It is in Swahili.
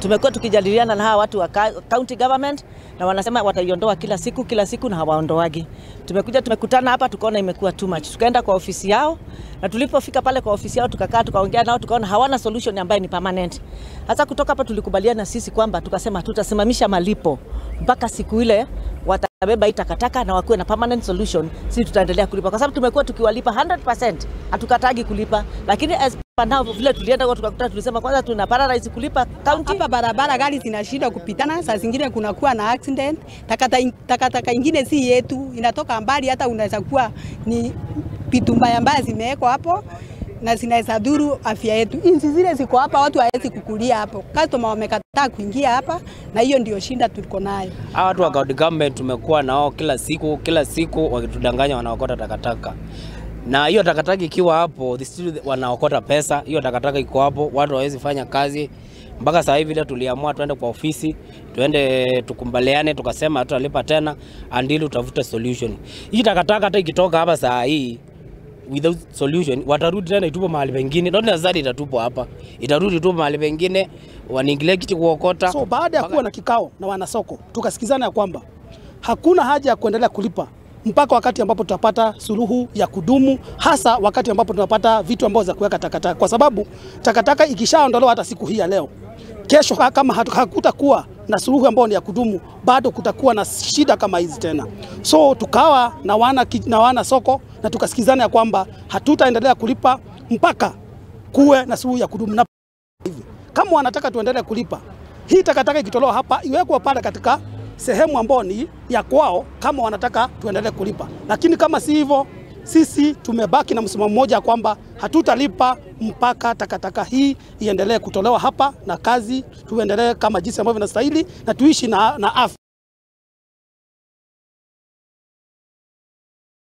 Tumekuwa tukijadiliana na hawa watu wa county government na wanasema wataiondoa kila siku kila siku na hawaondoagi. Tumekuja tumekutana hapa tukaona imekuwa too much. Tukaenda kwa ofisi yao na tulipofika pale kwa ofisi yao tukakaa tukaongea nao tukaona hawana solution ambayo ni permanent. Hasa kutoka hapa tulikubaliana sisi kwamba tukasema tutasimamisha malipo mpaka siku ile watabeba hii takataka na wakuwe na permanent solution. Sisi tutaendelea kulipa kwa sababu tumekuwa tukiwalipa 100%, hatukatagi kulipa, lakini as per now vile tulienda kwa tukakuta tulisema kwanza tuna paralyze kulipa county. Hapa barabara gari zinashindwa kupitana, saa zingine kunakuwa na accident. Takataka ingine si yetu, inatoka mbali, hata unaweza kuwa ni vitu mbaya mbaya zimewekwa hapo na zinaweza dhuru afya yetu. Inzi zile ziko hapa, watu hawezi kukulia hapo, customer wamekataa kuingia hapa, na hiyo ndio shida tuliko nayo. Hawa watu wa county government tumekuwa nao kila siku kila siku wakitudanganya wanaokota takataka. Na hiyo takataka ikiwa hapo, wanaokota pesa, hiyo takataka iko hapo, watu hawezi fanya kazi. Mpaka sasa hivi ile tuliamua tuende kwa ofisi, tuende tukumbaliane, tukasema hatutalipa tena until utafute solution. Hii takataka hata ikitoka hapa saa hii without solution, watarudi tena itupo mahali pengine. Not necessarily itatupwa hapa, itarudi tu mahali pengine, waniingilie kuokota. So baada ya kuwa na kikao na wanasoko, tukasikizana ya kwamba hakuna haja ya kuendelea kulipa mpaka wakati ambapo tutapata suluhu ya kudumu, hasa wakati ambapo tunapata vitu ambavyo za kuweka takataka, kwa sababu takataka ikishaondolewa hata siku hii ya leo, kesho kama hakutakuwa na suluhu ambayo ni ya kudumu, bado kutakuwa na shida kama hizi tena. So tukawa na wana soko na tukasikizana ya kwamba hatutaendelea kulipa mpaka kuwe na suluhu ya kudumu. Na hivi kama wanataka tuendelee kulipa, hii takataka ikitolewa hapa iwekwe pale katika sehemu ambayo ni ya kwao, kama wanataka tuendelee kulipa. Lakini kama si hivyo, sisi tumebaki na msimamo mmoja kwamba hatutalipa mpaka takataka hii iendelee kutolewa hapa na kazi tuendelee kama jinsi ambavyo inastahili na tuishi na afya.